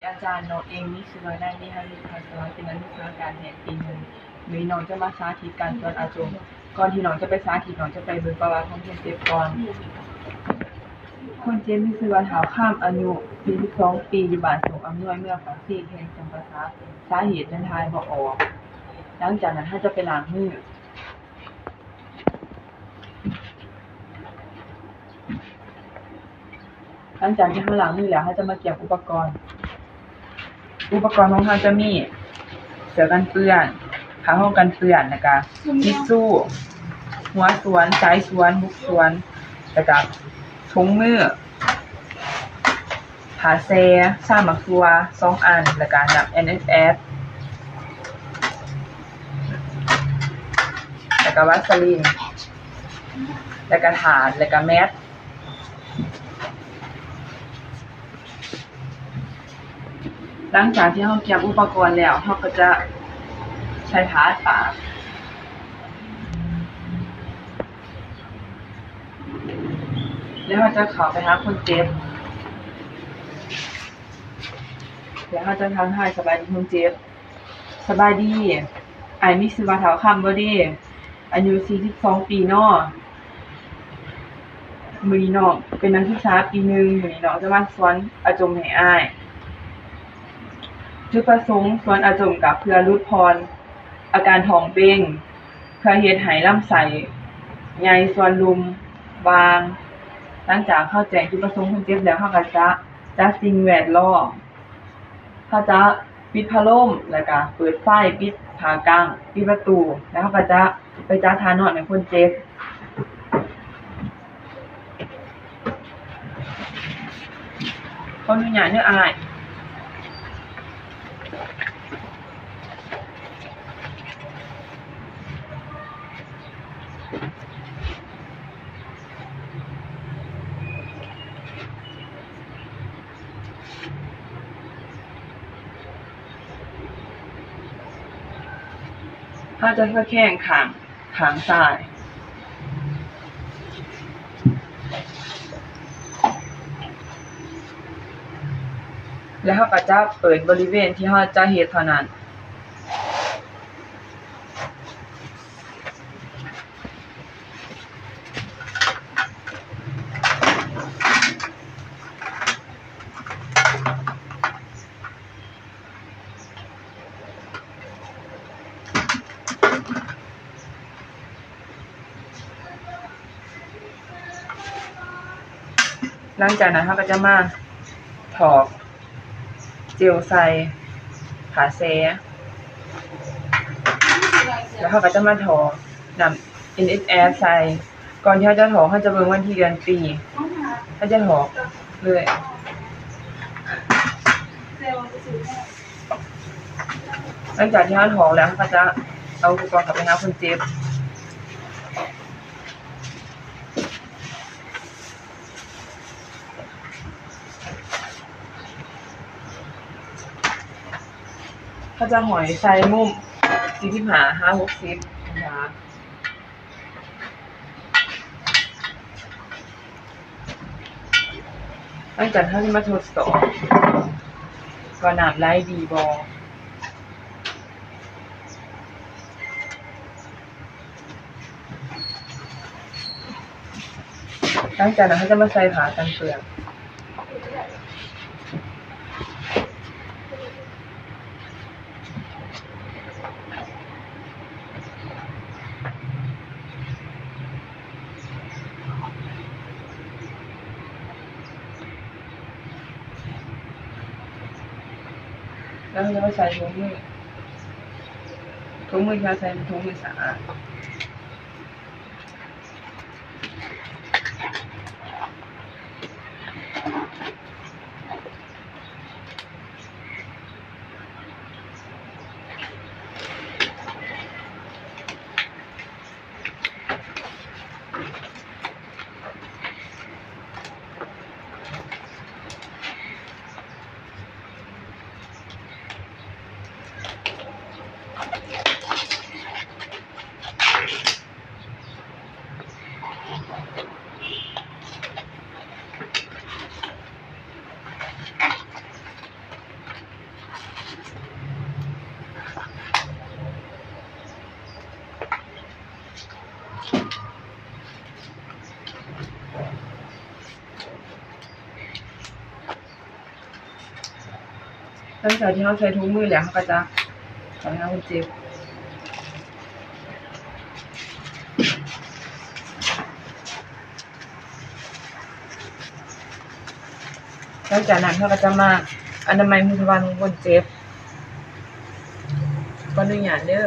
ອາຈານ ນ້ອງເອງມີຊື່ວ່າ ນາຍ ວິຫາຣິ ພາສະວັດ ເປັນນັກວິຊາການແພດປີໜຶ່ງ. ມື້ນີ້ນ້ອງຈະມາສາທິດການສວນອາຈົມ. ກ່ອນທີ່ນ້ອງຈະໄປສາທິດ, ນ້ອງຈະໄປເບິ່ງປະຫວັດຂອງຄົນເຈັບກ່ອນ. ຄົນເຈັບມີຊື່ວ່າ ທ້າວຄຳ ອາຍຸສີ່ສິບສອງປີ ຢູ່ບ້ານໂຊກອຳນວຍ ເມືອງປາກເຊ ແຂວງຈຳປາສັກ. ສາເຫດເປັນຖ່າຍບໍ່ອອກ. ຫຼັງຈາກນັ້ນເຮົາຈະໄປລ້າງມື. ຫຼັງຈາກທີ່ເຮົາລ້າງມືແລ້ວ, ເຮົາຈະມາກຽມອຸປະກອນ. ອຸປະກອນຂອງເຮົາຈະມີເສື້ອກັນເປື້ອນ, ຜ້າຫົ່ມກັນເປື້ອນ, ແລ້ວກະທິດຊູ, ຫົວສວນ, ສາຍສວນ, ບຸກສວນ, ແລ້ວກະຖົງມື, ຜ້າແຊ່, ຊາໝາກຖົ່ວສອງອັນ, ແລ້ວກະນ້ຳເອັນເອັສເອັສ, ແລ້ວກະວາສະລີນ, ແລ້ວກະຖາດ, ແລ້ວກະແມັດ. ຫຼັງຈາກທີ່ເຮົາກຽມອຸປະກອນແລ້ວ, ເຮົາກໍຈະໃສ່ຜ້າອັດປາກ ແລ້ວເຮົາຈະເຂົ້າໄປຫາຄົນເຈັບ ແລ້ວເຮົາຈະທັກທາຍສະບາຍດີຄົນເຈັບ. ສະບາຍດີ, ອ້າຍມີຊື່ວ່າ ທ້າວຄຳ ບໍ່ເດ? ອາຍຸສີ່ສິບສອງປີເນາະ. ມື້ນີ້ນ້ອງເປັນນັກສຶກສາປີໜຶ່ງ, ມື້ນີ້ນ້ອງຈະມາສວນອາຈົມໃຫ້ອ້າຍ. ຈຸດປະສົງສວນອາຈົມກໍເພື່ອຫຼຸດຜ່ອນອາການທ້ອງເປ່ງ, ເພື່ອເຮັດໃຫ້ລຳໄສ້ໃຫຍ່ສ່ວນລຸ່ມວ່າງ. ຫຼັງຈາກເຮົາແຈ້ງຈຸດປະສົງຄົນເຈັບແລ້ວ, ເຮົາກໍຈະຈັດສິ່ງແວດລ້ອມ. ເຮົາຈະປິດພັດລົມ ແລ້ວກະເປີດໄຟ, ປິດຜ້າກັ້ງ, ປິດປະຕູ ແລ້ວເຮົາກະຈະໄປຈັດທ່ານອນໃຫ້ຄົນເຈັບ. ຂໍອະນຸຍາດເດີອ້າຍ. ເຮົາຈະຕະແຄງຂ້າງ ຂ້າງຊ້າຍ ແລ້ວເຮົາກໍຈະເປີດບໍລິເວນທີ່ເຮົາຈະເຮັດເທົ່ານັ້ນ. ຫຼັງຈາກນັ້ນເຮົາກໍຈະມາຖອກເຈວໃສ່ຜ້າແຊ່ ແລ້ວເຮົາກໍຈະມາຖອກນ້ຳ ເອັນເອັສເອັສ ໃສ່. ກ່ອນທີ່ເຮົາຈະຖອກ ເຮົາຈະເບິ່ງວັນທີເດືອນປີ ເຮົາຈະຖອກເລີຍ. ຫຼັງຈາກທີ່ເຮົາຖອກແລ້ວ ເຮົາກໍຈະເອົາອຸປະກອນເຂົ້າໄປຫາຄົນເຈັບ. ເຮົາຈະຫ້ອຍໃສ່ມຸມສີ່ສິບຫ້າຫາຫົກສິບອົງສາ. ຫຼັງຈາກນັ້ນເຮົາຈະມາທົດສອບວ່ານ້ຳໄຫຼດີບໍ່. ຫຼັງຈາກນັ້ນເຮົາຈະມາໃສ່ຜ້າກັນເປື້ອນ ແລ້ວເຮົາຈະມາໃສ່ຖົງມື ຖົງມືທີ່ເຮົາໃສ່ເປັນຖົງມືສະອາດ. ເ ຫຼັງຈາກທີ່ເຮົາໃສ່ຖົງມືແລ້ວ ເຮົາກໍຈະຖອຍຫາຄົນເຈັບ. ຫຼັງຈາກນັ້ນເຮົາກໍຈະມາອະນາໄມຮູທະວານຂອງຄົນເຈັບ. ຂໍອະນຸຍາດເດີ.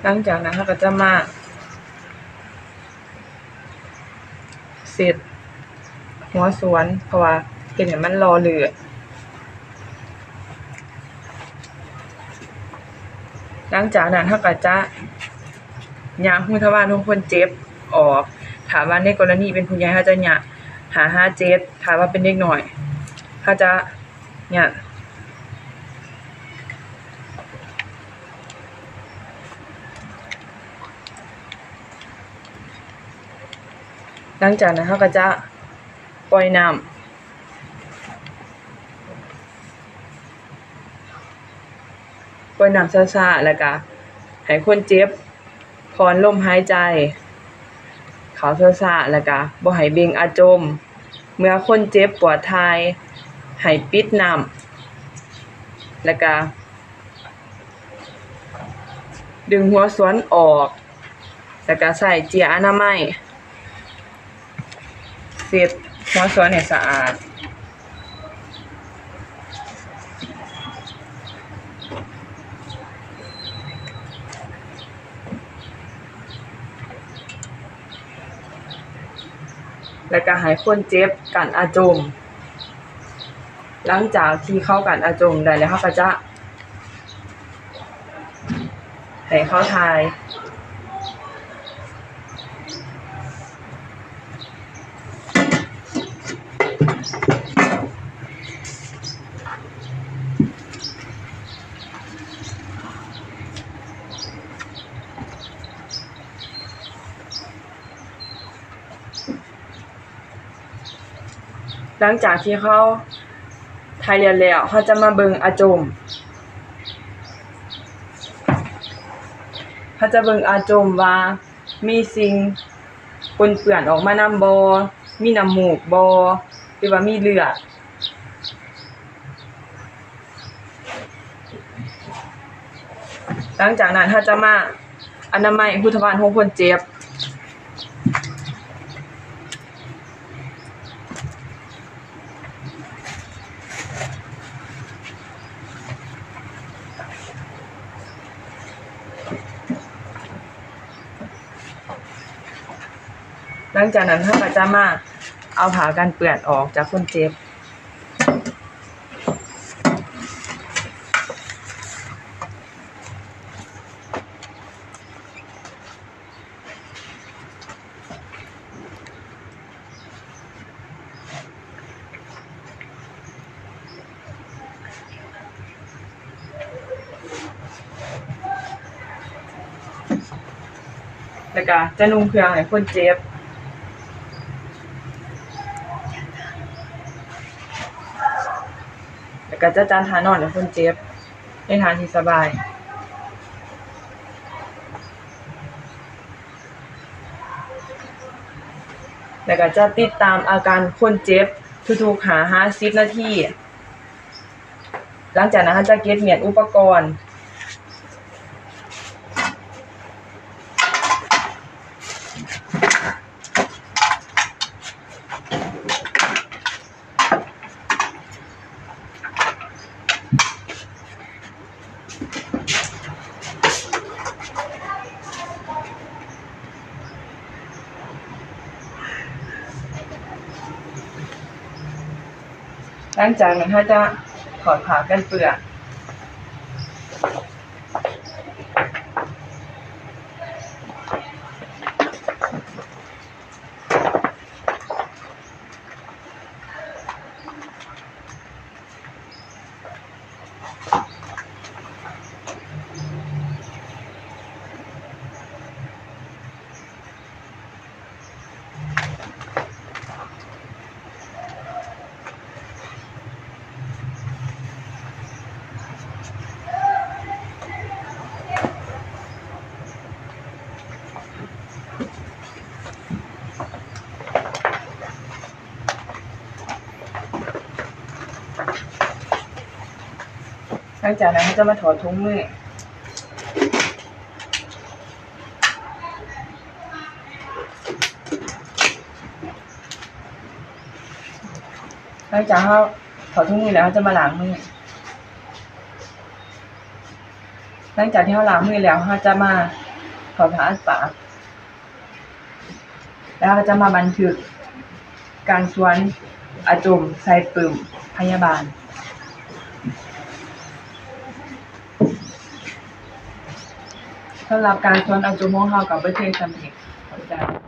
ຫຼັງຈາກນັ້ນເຮົາກໍຈະມາເຊັດຫົວສ່ວນ ເພາະວ່າເຮັດໃຫ້ມັນຫຼໍ່ເຫຼືອ. ຫຼັງຈາກນັ້ນເຮົາກໍຈະຫຍາກຮູທະວານຂອງຄົນເຈັບອອກ. ຖ້າວ່າໃນກໍລະນີເປັນຜູ້ໃຫຍ່ ເຮົາຈະຫຍາກຫ້າຫາເຈັດ, ຖ້າວ່າເປັນເດັກນ້ອຍ ເຮົາຈະຫຍາກ. ຫຼັງຈາກນັ້ນເຮົາກໍຈະປ່ອຍນ້ຳ. ປ່ອຍນ້ຳຊ້າໆ ແລ້ວກະໃຫ້ຄົນເຈັບຜ່ອນລົມຫາຍໃຈເຂົ້າຊ້າໆ ແລ້ວກະບໍ່ໃຫ້ເບັ່ງອາຈົມ. ເມື່ອຄົນເຈັບປວດຖ່າຍ ໃຫ້ປິດນ້ຳ ແລ້ວກະດຶງຫົວສ່ວນອອກ. ແລ້ວກະໃຊ້ເຈ້ຍອະນາໄມເຊັດຫົວສ່ວນໃຫ້ສະອາດ ແລ້ວກະໃຫ້ຄົນເຈັບກັ້ນອາຈົມ. ຫຼັງຈາກທີ່ເຂົາກັ້ນອາຈົມໄດ້ແລ້ວ ເຮົາກະຈະ ໃຫ້ເຂົາຖ່າຍ. ຫຼັງຈາກທີ່ເຮົາຖ່າຍລຽບແລ້ວ ເຮົາຈະມາເບິ່ງອາຈົມ. ເຮົາຈະເບິ່ງອາຈົມວ່າມີສິ່ງປົນເປື້ອນອອກມານຳບໍ່, ມີນ້ຳມູກບໍ່ ຫຼືວ່າມີເລືອດ. ຫຼັງຈາກນັ້ນເຮົາຈະມາອະນາໄມຮູທະວານຂອງຄົນເຈັບ. ຫຼັງຈາກນັ້ນເຮົາກໍຈະມາເອົາຜ້າກັນເປື້ອນອອກຈາກຄົນເຈັບ. ແລ້ວກະຈະນຸ່ງເຄື່ອງໃຫ້ຄົນເຈັບ ແລ້ວກະຈະຈັດທ່ານອນໃຫ້ຄົນເຈັບໃນທ່າທີ່ສະບາຍ. ແລ້ວກໍຈະຕິດຕາມອາການຄົນເຈັບທຸກໆ ຫ້າຫາສິບນາທີ. ຫຼັງຈາກນັ້ນເຮົາຈະເກັບມ້ຽນອຸປະກອນ. ຫຼັງຈາກນັ້ນເຮົາຈະຖອດຜ້າກັນເປື້ອນ. ຫຼັ ຫຼັງຈາກນັ້ນເຮົາຈະມາຖອດຖົງມື. ຫຼັງຈາກເຮົາຖອດຖົງມືແລ້ວ ເຮົາຈະມາລ້າງມື. ຫຼັງຈາກທີ່ເຮົາລ້າງມືແລ້ວ ເຮົາຈະມາຖອດຜ້າອັດປາກ. ແລ້ວເຮົາຈະມາບັນທຶກການສວນອາຈົມໃສ່ປຶ້ມພະຍາບານ. ສຳລັບການສວນອາຈົມຂອງເຮົາກໍເບິດພຽງສ່ຳນີ້. ຂອບໃຈ.